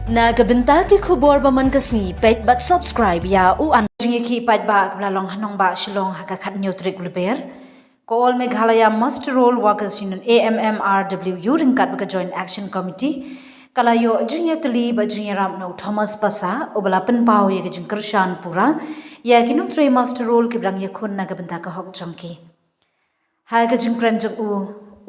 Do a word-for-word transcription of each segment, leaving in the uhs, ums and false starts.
Na ka bynta ki khubor ba man ka sngi, peit bad subscribe ïa u an. Jingïakhih paidbah kaba la long ha nongbah Shillong ha ka khathynñiew tarik u Lber. Ka All Meghalaya Muster Roll Workers Union, A M M R W U, ryngkat bad ka Joint Action Committee, ka la ïoh jingïatylli bad jingïarap na u Thomas Passah, uba la pynpaw ïa ka jingkyrshan pura ïa ki nongtrei muster roll kiba dang ïakhun na ka bynta ka hok jong ki. Ha ka jingkren jong u,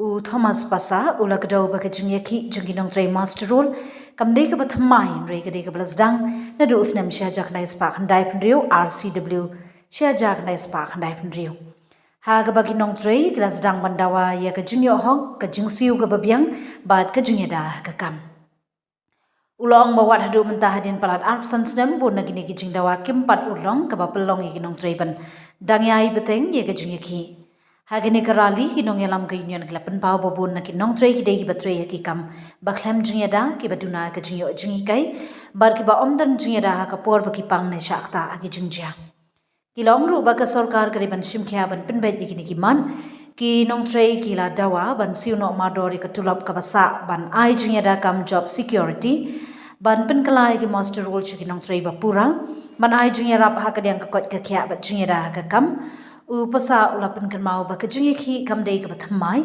u Thomas Passah u la kdew ba ka jingïakhih jong ki nongtrei muster roll kam dei kaba thymmai, hynrei ka dei kaba la sdang naduh u snem shi hajar khyndai spah khyndai phew hynriew, R C W shi hajar khyndai spah khyndai phew hynriew, ha kaba ki nongtrei ki la sdang ban dawa ïa ka jingïoh hok, ka jingsiew kaba biang bad ka jingïada ha ka kam. U la ong ba wat haduh mynta, hadien palat arphew san snem, bun na kine ki jingdawa kim pat urlong, kaba pynlong ïa ki nongtrei ban dang ïai bteng ïa ka jingïakhih. Ha kane ka rally, ki nongïalam ka union ki la pynpaw ba bun na ki nongtrei ki dei kiba trei ha ki kam ba khlem jingïada, kiba duna ka jingïoh jinghikai bad kiba ym don jingïada ha ka por ba ki pang ne shah ktah ha ki jingjia. Ki la ong ruh ba ka sorkar ka dei ban shim khia ban pynbeit ïa kine ki mat. Ki nongtrei ki la dawa ban siew noh mardor ïa ka tulop kaba sah, ban ai jingïada kam job security, ban pynkylla ïa ki muster roll sha ki nongtrei ba pura, ban ai jingïarap ha ka liang ka koit ka khiah bad jingïada ha ka kam. U Passah u la pynkynmaw ba ka jingïakhih kam dei kaba thymmai,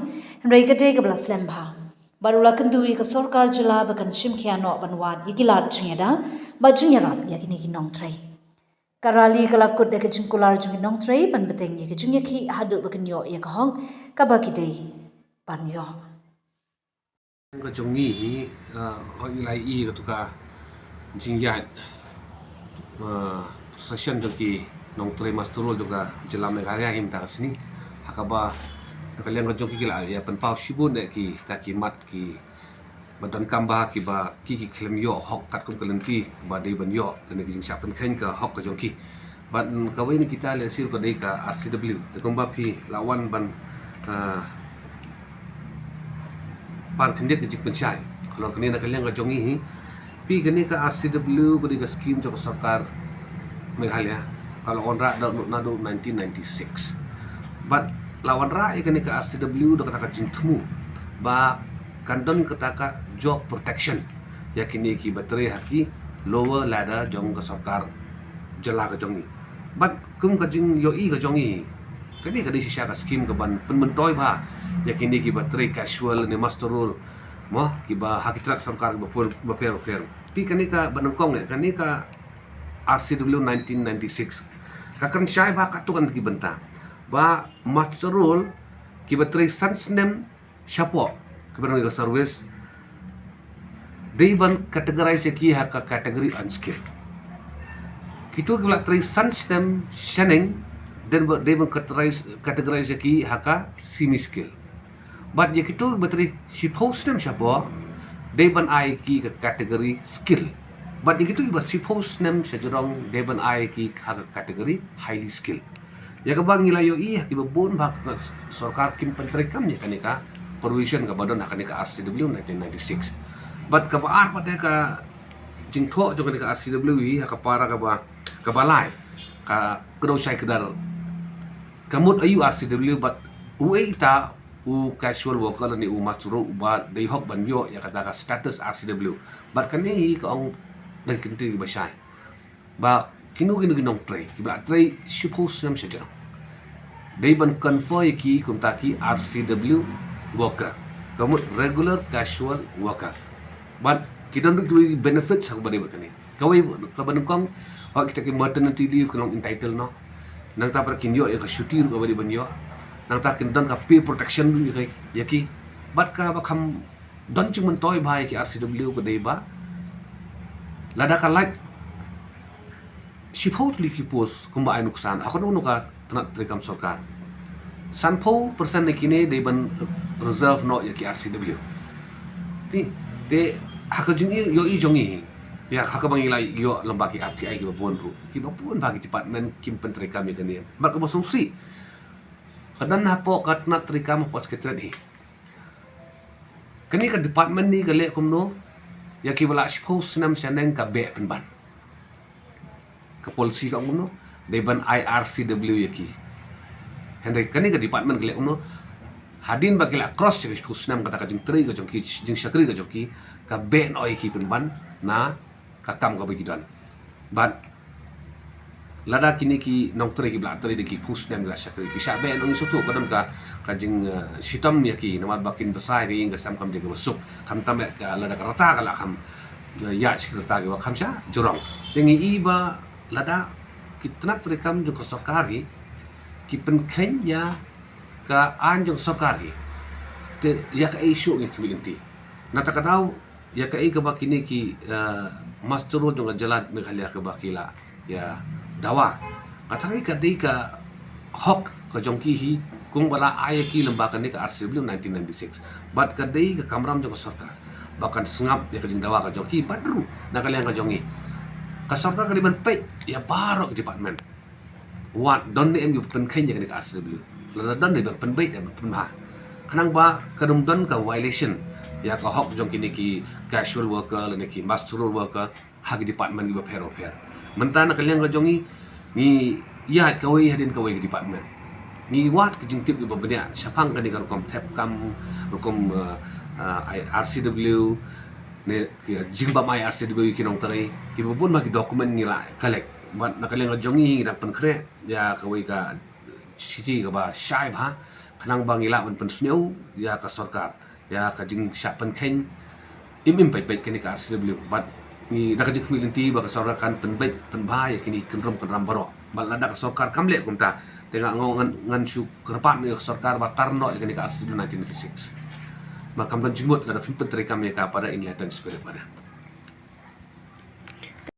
hynrei ka dei kaba la slem bha. Bad u la kyntu ïa ka sorkar jylla ba kan shim khia noh ban wad ïa ki lad jingïada bad jingïarap ïa kine ki nongtrei. Ka rally ka la kut da ka jingkular jong ki nongtrei ban bteng ïa ka jingïakhih haduh ba kin ïoh ïa ka hok kaba ki dei ban ïoh. Ka jong ngi hi, uh, hoi ngi la ïohi katu ka jingïaid, uh, procession jong ki nongtrei muster roll jong ka jylla Meghalaya hi mynta ka sngi. Ha kaba na ka liang ka jong ki ki la ïa pynpaw shibun ïa kita ki mat ki ba donkam bha, kiba ki ki khlem ïoh hok katkum ka lynti ba dei ban ïoh, lane ki jingshah pynkheiñ ka hok ka jong ki. Bad kawei na kita lehse ka dei ka R C W. Te kumba phi la wan ban, ah, pan khyndiat ka jingpynshai halor kane na ka liang ka jong ngi hi. Phi, kane ka R C W ka dei ka scheme jong ka sorkar Meghalaya, ka la wanrah da naduh nineteen ninety-six. Bad la wanrah ïa kane ka R C W da kata ka jingthmu ba kan don kata ka job protection ïa kine kiba trei ha ki lower ladder jong ka sorkar jylla ka jong ngi. Bad kum ka jingïohi ka jong ngi, kane ka dei shisha ka scheme kaban pynmyntoi bha ïa kine kiba trei casual ne muster roll, mo, kiba ha ki tnat sorkar kiba pher bapher bapher. Phi, kane kaba nyngkong, eh, kane ka R C W nineteen ninety-six ka kren shai bha katto katne ki bynta ba muster roll kiba trei san snem shapoh, kiba dang ïoh ka service, dei ban categorize ïa ki ha ka category unskilled. Kito kiba la trei san snem shaneng, dei ban, dei ban categorize, categorize ïa ki ha ka semi skill. Bad ïa kito kiba trei shiphew snem shapoh, dei ban ai ki ka category skill. Bad ïa kito kiba shiphew snem shajrong, dei ban ai ki ha ka category highly skilled. Ïa kaba ngi la ïohi ha kiba bun bha ka sorkar kim pyntreikam ïa kane ka provision kaba don ha kane ka R C W nineteen ninety-six. Bad kaba ar pat ïa ka jingthoh jong kane ka R C W hi ha ka para kaba, kaba lai, ka kdew shai kdar. Ka mut aïu R C W bad uei ita u casual worker lane u muster roll uba dei hok ban ïoh ïa kata ka status R C W. Bad kane hi ka ong da ki kyntien kiba shai ba kino kino ki nongtrei kiba la trei shiphew snem shajrong, dei ban convert ïa ki kumta ki R C W worker, ka mut regular casual worker. Bad ki don ruh ki benefits ha kaba dei bad kane. Kawei, kaba nyngkong, hooid, kita ki maternity leave kin long entitled noh. Nangta pat kin ïoh ïa ka shuti ruh kaba dei ban ïoh. Nangta kin don ka pay protection ruh ïa ki, ïa ki. Bad kaba kham don jingmyntoi bha ïa ki R C W ka dei ba lada ka lait shiphew tylli ki post kumba ai nuksan ha kano kano ka tnat treikam sorkar, sanphew percent na kine dei ban reserve noh ïa ki R C W. Phi, te ha ka jingïohi jong ngi, ïa ha kaba ngi la ïoh lyngba ki R T I kiba bun ruh, kiba bun bha ki department kim pyntreikam ïa kane. Bad kaba sngewsih, ka don hapoh ka tnat treikam hapoh Secretariat hi. Kane ka department ni ka leh kumno ïa kiba la shiphew snem shaneng ka beh pynban? Ka policy ka ong kumno? Dei ban ai R C W ïa ki. Hynrei kane ka department ka leh kumno? Hadien ba ki la cross sha ki phew snem kata ka jingtrei ka jong ki, jingshakri ka jong ki, ka beh noh ïa ki pynban na ka kam kaba ki don. Bad lada kine ki nongtrei kiba la trei da ki phew snem ki la shakri, ki shah beh noh, ngi sngewthuh ka don ka, ka jing, eh, shitom ïa ki namar ba kin bsa ïa ka ïing ka sem kam dei kaba suk. Khamtam eh ka lada ka rta ka la kham, eh, ïaid sha ki rta kiba kham shah jrong. Te ngi i ba lada ki tnat treikam jong ka sorkar hi ki pynkheiñ ïa ka aiñ jong ka sorkar hi, te ïa kaei shuh ngin khmih lynti. Na kata ka daw, ïa kaei kaba kine ki, eh, muster roll jong ka jylla Meghalaya kaba ki la ïa dawa, nga tharai ka dei ka hok ka jong ki hi, kumba la ai ïa ki lyngba kane ka R C W nineteen ninety-six. Bad ka dei ka kamram jong ka sorkar ba kan sngap ïa ka jingdawa ka jong ki, bad ruh na ka liang ka jong ngi, ka sorkar ka dei ban peit ïa baroh ki department. Wat don ne em kiba pynkheiñ ïa kane ka R C W. Lada don, dei ban pynbeit, dei ban pynbha. Khnang ba kan ym don ka violation ïa ka hok jong kine ki casual worker lane ki muster roll worker ha ki department kiba pher ba pher. Mynta na ka liang ka jong ngi, ngi ïaid kawei hadien kawei ka department. Ngi wad ka jingtip kiba bniah shaphang kane ka rukom thep kam, rukom, eh, eh, R C W, ne ki jingbym ai R C W ïa ki nongtrei, kiba bun bha ki document ngi la collect. Bad na ka liang ka jong ngi, ngi dang pynkhreh ïa kawei ka shithi kaba shai bha, khnang ba ngi lah ban pynsngew ïa ka sorkar ïa ka jingshah pynkheiñ im im peit peit kane ka R C W. Bad ngi da ka jingkhmih lynti ba ka sorkar kan pynbeit pynbha ïa kine ki kynrum kynram baroh. Bad lada ka sorkar kam leh kumta, te nga ong ngan, ngan shu kyrpad ïa ka sorkar ba tar noh ïa kane ka R C W nineteen ninety-six. Ba kam don jingmut lada phim pyntreikam ïa ka pada enlightened spirit pada.